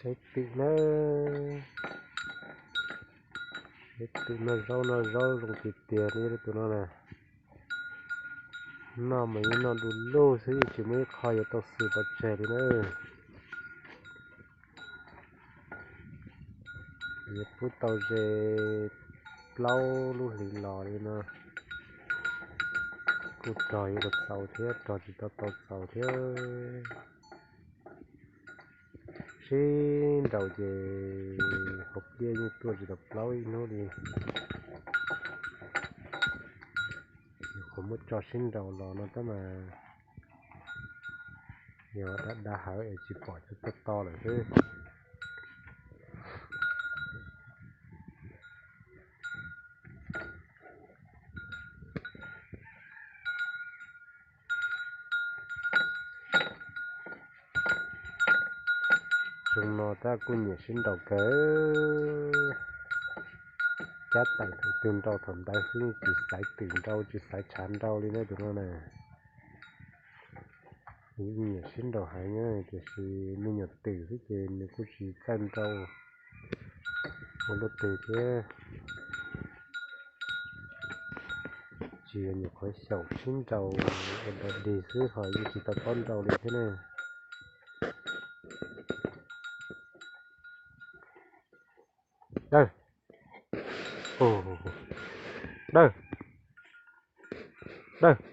Saib twm na, saib twm noj zaub, noj zaub zoo tiag tiag li tus no na. Noj mas yeej noj du lug xwb, yeej tsis muaj ib qho yuav tau xwm pov tseg li na. Yuav pub tau ze plaub lub hlis los li no, kuj rog yuav tau txaus thiab, rog tsis tau tau txaus thiab. Sib nraus ces hauv pliaj yeej tuaj tsis tau plaub ib hnub li. Nyuam qhuav muab tso sib nraus los no tab mas yog dav dav hawv es tsis pom cov to to lawm xwb. Xyoo no tab kuj nyiam sib nraus kawg, cab taim thaum twg nraus thaum ntawd xwb, tsis xaiv twm nraus tsis xaiv tshav nraus li na tus no na. Nyiam sib nraus heev tiam sis me nyuam twm xwb ces nws kuj tsis txawj nraus ua luaj twg thiab. Tsis yog nyuam qhuav xyaum sib nraus ua dog dig xwb ho yeej tsis tau paub nraus li thiab ne. Dawb, dawb, dawb.